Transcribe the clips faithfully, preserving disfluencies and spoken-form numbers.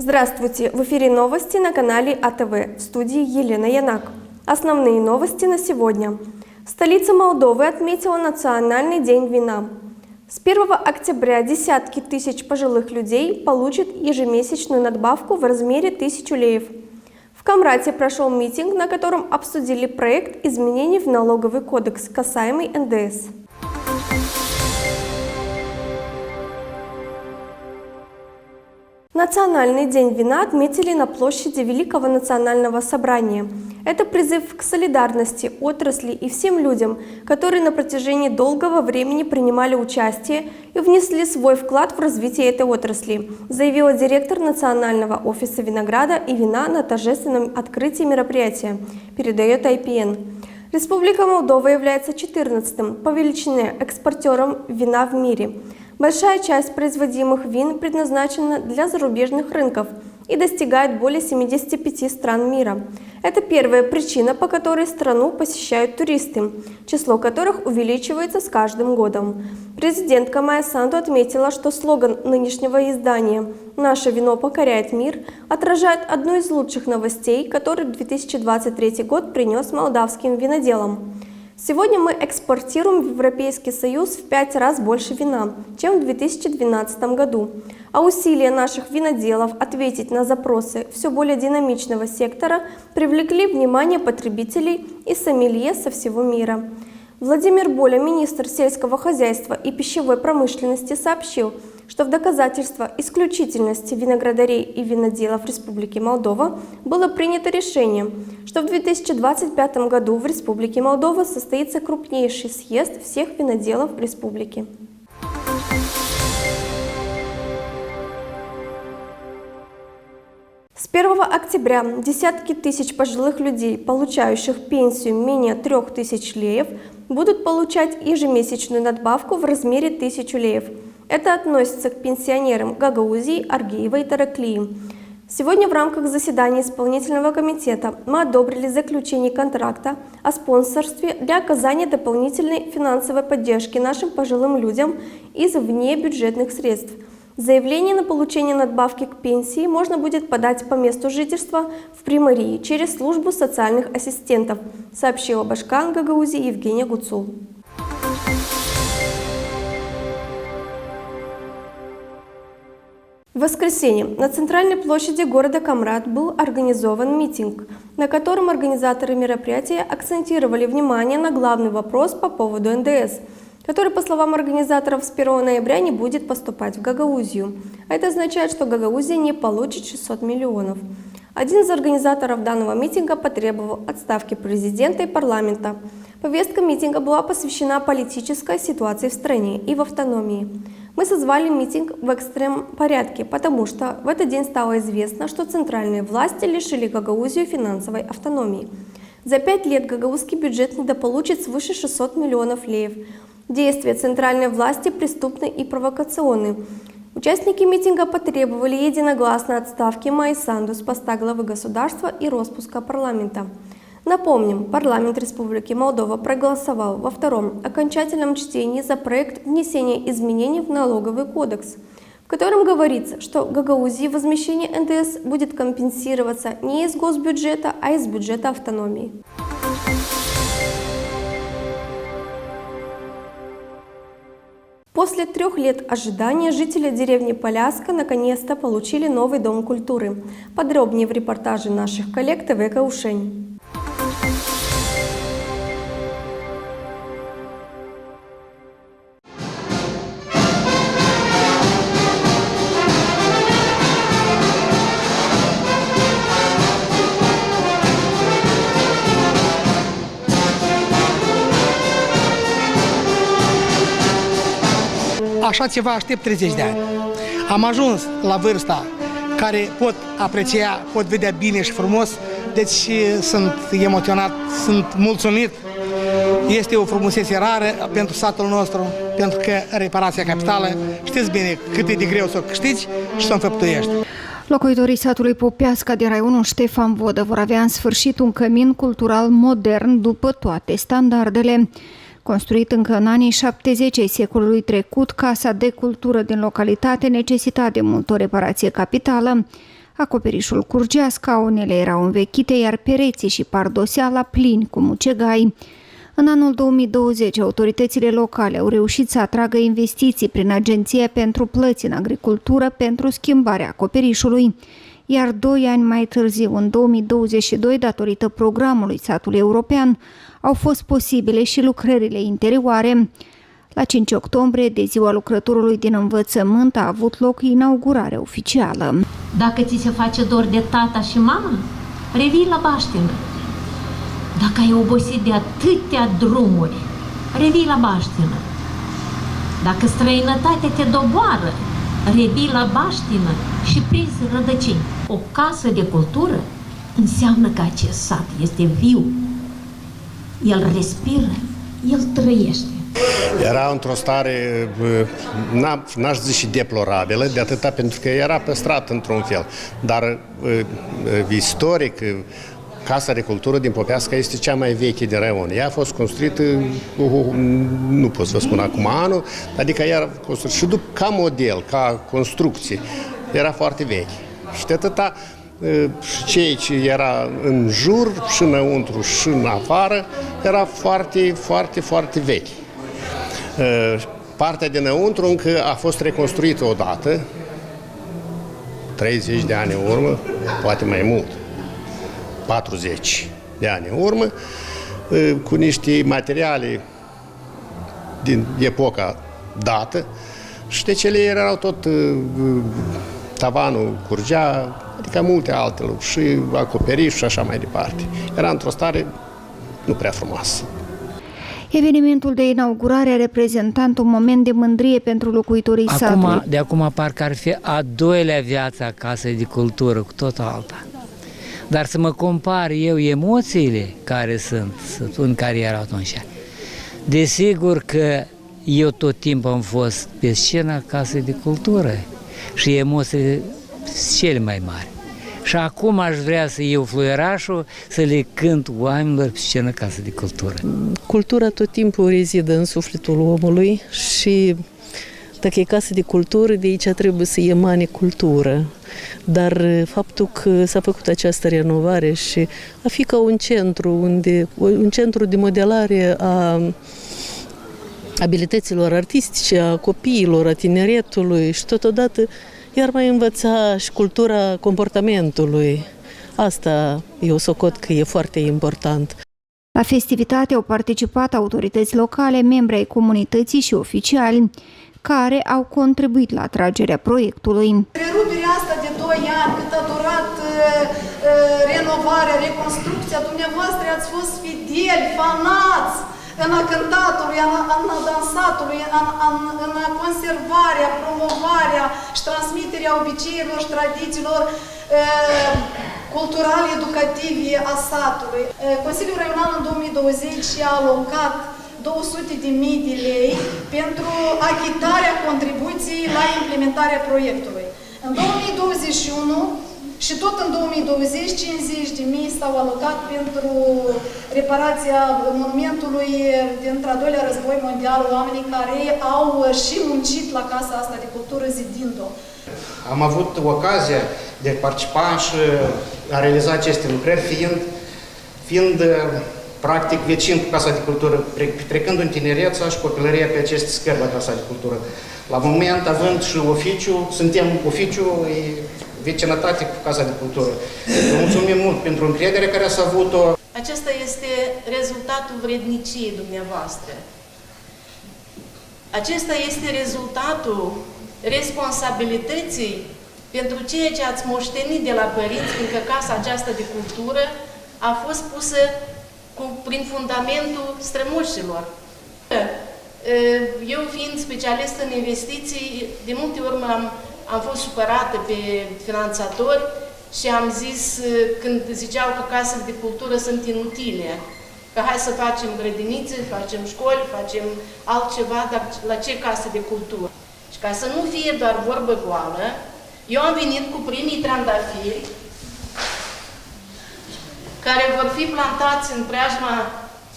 Здравствуйте! В эфире новости на канале А Т В. В студии Елена Янак. Основные новости на сегодня. Столица Молдовы отметила Национальный день вина. С первого октября десятки тысяч пожилых людей получат ежемесячную надбавку в размере тысячу леев. В Камрате прошёл митинг, на котором обсудили проект изменений в налоговый кодекс, касаемый Н Д С. Национальный день вина отметили на площади Великого национального собрания. Это призыв к солидарности, отрасли и всем людям, которые на протяжении долгого времени принимали участие и внесли свой вклад в развитие этой отрасли, заявила директор Национального офиса винограда и вина на торжественном открытии мероприятия, передаёт I P N. Республика Молдова является четырнадцатым по величине экспортером вина в мире. Большая часть производимых вин предназначена для зарубежных рынков и достигает более семидесяти пяти стран мира. Это первая причина, по которой страну посещают туристы, число которых увеличивается с каждым годом. Президентка Майя Санду отметила, что слоган нынешнего издания «Наше вино покоряет мир» отражает одну из лучших новостей, которые две тысячи двадцать третий год принёс молдавским виноделам. Сегодня мы экспортируем в Европейский Союз в пять раз больше вина, чем в две тысячи двенадцатом году. А усилия наших виноделов ответить на запросы всё более динамичного сектора привлекли внимание потребителей и сомелье со всего мира. Владимир Боля, министр сельского хозяйства и пищевой промышленности, сообщил, что в доказательство исключительности виноградарей и виноделов Республики Молдова было принято решение, что в две тысячи двадцать пятом году в Республике Молдова состоится крупнейший съезд всех виноделов республики. С первого октября десятки тысяч пожилых людей, получающих пенсию менее трёх тысяч леев, будут получать ежемесячную надбавку в размере тысячу леев. Это относится к пенсионерам Гагаузии, Аргиева и Тараклии. Сегодня в рамках заседания исполнительного комитета мы одобрили заключение контракта о спонсорстве для оказания дополнительной финансовой поддержки нашим пожилым людям из внебюджетных средств. Заявление на получение надбавки к пенсии можно будет подать по месту жительства в Приморье через службу социальных ассистентов, сообщила башкан Гагаузии Евгения Гуцул. В воскресенье на центральной площади города Камрат был организован митинг, на котором организаторы мероприятия акцентировали внимание на главный вопрос по поводу Н Д С, который, по словам организаторов, с первого ноября не будет поступать в Гагаузию. А это означает, что Гагаузия не получит шестьсот миллионов. Один из организаторов данного митинга потребовал отставки президента и парламента. Повестка митинга была посвящена политической ситуации в стране и в автономии. Мы созвали митинг в экстренном порядке, потому что в этот день стало известно, что центральные власти лишили Гагаузию финансовой автономии. За пять лет гагаузский бюджет недополучит свыше шестьсот миллионов леев. Действия центральной власти преступны и провокационны. Участники митинга потребовали единогласно отставки Майи Санду с поста главы государства и роспуска парламента. Напомним, парламент Республики Молдова проголосовал во втором окончательном чтении за проект внесения изменений в налоговый кодекс, в котором говорится, что Гагаузии возмещение Н Д С будет компенсироваться не из госбюджета, а из бюджета автономии. После трёх лет ожидания жители деревни Поляска наконец-то получили новый дом культуры. Подробнее в репортаже наших коллег Т В Каушень. Așa ceva aștept treizeci de ani. Am ajuns la vârsta care pot aprecia, pot vedea bine și frumos, deci sunt emoționat, sunt mulțumit. Este o frumusețe rară pentru satul nostru, pentru că reparația capitală, știți bine cât e de greu să o câștigi și să o înfăptuiești. Locuitorii satului Popeasca din raionul Ștefan Vodă vor avea în sfârșit un cămin cultural modern după toate standardele. Construit încă în anii șaptezeci ai secolului trecut, Casa de Cultură din localitate necesita de mult o reparație capitală. Acoperișul curgea, scaunele erau învechite, iar pereții și pardoseala plini cu mucegai. În anul două mii douăzeci, autoritățile locale au reușit să atragă investiții prin Agenția pentru Plăți în Agricultură pentru schimbarea acoperișului, iar doi ani mai târziu, în două mii douăzeci și doi, datorită programului Satul European, au fost posibile și lucrările interioare. La cinci octombrie, de ziua lucrătorului din învățământ, a avut loc inaugurarea oficială. Dacă ți se face dor de tata și mama, revii la baștină. Dacă ai obosit de atâtea drumuri, revii la baștină. Dacă străinătatea te doboară, revii la baștină și prinzi rădăcini. O casă de cultură înseamnă că acest sat este viu. El respiră, el trăiește. Era într-o stare, n-a-, n-aș zice deplorabilă, de atâta pentru că era păstrat într-un fel, dar, istoric, Casa de Cultură din Popeasca este cea mai veche din raion. Ea a fost construită, nu pot să vă spun acum anul, adică ea a fost construită și după, ca model, ca construcție, era foarte veche. Și de atâta, și cei ce era în jur, și înăuntru, și în afară, era foarte, foarte, foarte vechi. Partea dinăuntru încă a fost reconstruită odată, treizeci de ani în urmă, poate mai mult, patruzeci de ani în urmă, cu niște materiale din epoca dată, și deci ele erau tot, ă, tavanul curgea, adică multe alte lucruri, și acoperiș și așa mai departe. Era într-o stare nu prea frumoasă. Evenimentul de inaugurare a reprezentat un moment de mândrie pentru locuitorii satului. Acum, de acum parcă ar fi a doilea viață a Casei de Cultură, cu tot alta. Dar să mă compar eu emoțiile care sunt, sunt în care erau atunci. Desigur că eu tot timpul am fost pe scena Casei de Cultură și emoțiile sunt cele mai mari. Și acum aș vrea să iau fluierașul să le cânt oamenilor pe scena Casei de Cultură. Cultura tot timpul rezidă în sufletul omului și dacă e casă de cultură, de aici trebuie să emană cultură. Dar faptul că s-a făcut această renovare și a fi ca un centru, unde, un centru de modelare a abilităților artistice, a copiilor, a tineretului și totodată i-ar mai învăța și cultura comportamentului. Asta eu socot că e foarte important. La festivitate au participat autorități locale, membri ai comunității și oficiali care au contribuit la atragerea proiectului. Întreruperea asta de doi ani, cât a durat, ă, ă, renovarea, reconstrucția, dumneavoastră ați fost fideli, fanați în a cântatului, în a, în a dansatului, în, în, în conservarea, promovarea și transmiterea obiceiilor și tradițiilor, ă, cultural-educative a satului. Ă, Consiliul Regional în două mii douăzeci a alocat două sute de mii de lei pentru achitarea contribuției la implementarea proiectului. În două mii douăzeci și unu și tot în două mii douăzeci, cincizeci de mii s-au alocat pentru reparația monumentului dintre al doilea război mondial, oamenii care au și muncit la Casa asta de Cultură, zidind-o. Am avut ocazia de a participa și a realiza aceste lucrări, fiind, fiind, practic, vecin cu Casa de Cultură, pre-, petrecându-mi tinerețea și copilăria pe aceste scări la Casa de Cultură. La moment, având și oficiu, suntem oficiu, e vecinătate cu Casa de Cultură. Vă mulțumim mult pentru încrederea care ați avut-o. Acesta este rezultatul vredniciei dumneavoastră. Acesta este rezultatul responsabilității pentru ceea ce ați moștenit de la părinți, fiindcă casa aceasta de cultură a fost pusă cu, prin fundamentul strămoșilor. Eu, fiind specialist în investiții, de multe ori am, am fost supărată pe finanțatori și am zis, când ziceau că casele de cultură sunt inutile, că hai să facem grădinițe, facem școli, facem altceva, dar la ce casă de cultură? Și ca să nu fie doar vorbă goală, eu am venit cu primii trandafiri care vor fi plantați în preajma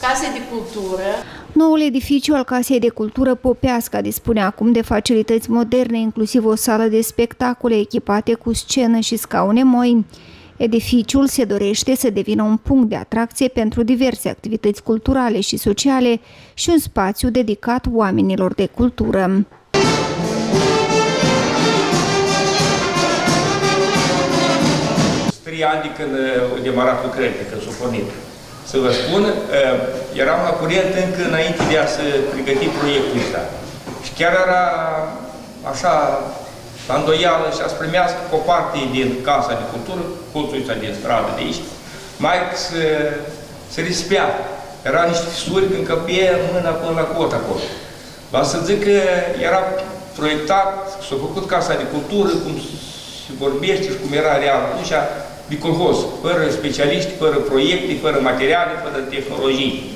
Casei de Cultură. Noul edificiu al Casei de Cultură Popeasca dispune acum de facilități moderne, inclusiv o sală de spectacole echipate cu scenă și scaune moi. Edificiul se dorește să devină un punct de atracție pentru diverse activități culturale și sociale și un spațiu dedicat oamenilor de cultură. Trei ani de când, ă, au demarat lucrările, de când s-au pornit. Să vă spun, ă, eram la curent încă înainte de a se pregăti proiectul ăsta. Și chiar era așa, la îndoială, și a să primească o parte din Casa de Cultură, colțul ăsta din stradă de aici, mai să, să rispea. Era niște fisuri, că încăpea mâna până la cot acolo. Va să zic că era proiectat, s-a făcut Casa de Cultură, cum se vorbește și cum era real atunci, de colhoz, fără specialiști, fără proiecte, fără materiale, fără tehnologii.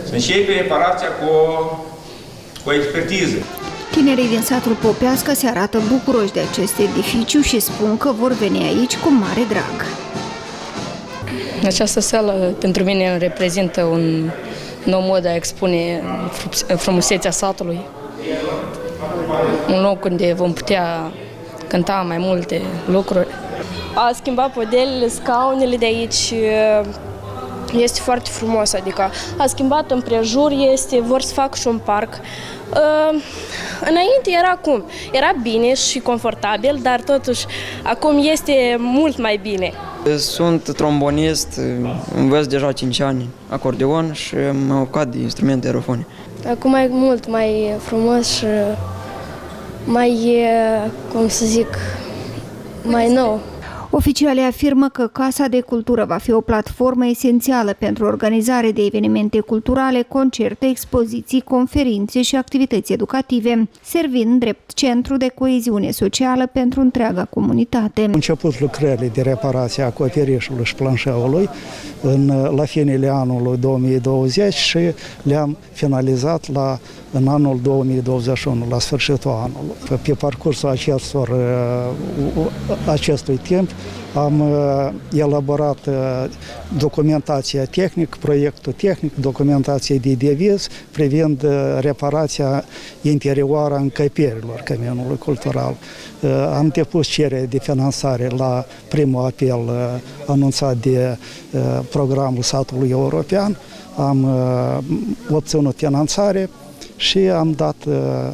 Să începe reparația cu o, cu o expertiză. Tinerii din satul Popeasca se arată bucuroși de acest edificiu și spun că vor veni aici cu mare drag. Această sală pentru mine reprezintă un nou mod de a expune frumusețea satului. Un loc unde vom putea cânta mai multe lucruri. A schimbat podelele, scaunele de aici, este foarte frumos, adică a schimbat împrejur, este, vor să fac și un parc. Ă, înainte era cum? Era bine și confortabil, dar totuși acum este mult mai bine. Sunt trombonist, învăț deja cinci ani acordeon și m-am apucat de instrumente aerofone. Acum e mult mai frumos și mai, e, cum să zic, mai nou. Oficialii afirmă că Casa de Cultură va fi o platformă esențială pentru organizare de evenimente culturale, concerte, expoziții, conferințe și activități educative, servind drept centru de coeziune socială pentru întreaga comunitate. Au început lucrările de reparație a acoperișului și planșeului în, la finele anului două mii douăzeci și le-am finalizat la, în anul două mii douăzeci și unu, la sfârșitul anului. Pe parcursul acestor, ă, acestui timp am, ă, elaborat, ă, documentația tehnică, proiectul tehnic, documentația de deviz privind, ă, reparația interioară a încăperilor Căminului Cultural. Ă, am depus cerere de finanțare la primul apel, ă, anunțat de, ă, programul Satului European. Am, ă, obținut finanțare și am dat, ă,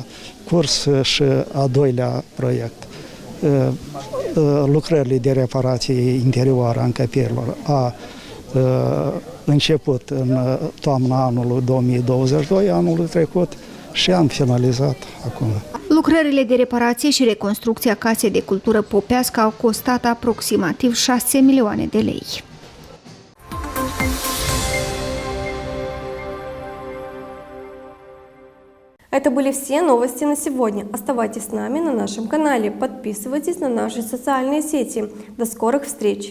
curs, ă, și a doilea proiect. Ă, ă, lucrările de reparație interioară a încăperilor a, ă, început în, ă, toamna anului două mii douăzeci și doi, anul trecut, și am finalizat acum. Lucrările de reparație și reconstrucție a Casei de Cultură Popeasca au costat aproximativ șase milioane de lei. Это были все новости на сегодня. Оставайтесь с нами на нашем канале, подписывайтесь на наши социальные сети. До скорых встреч!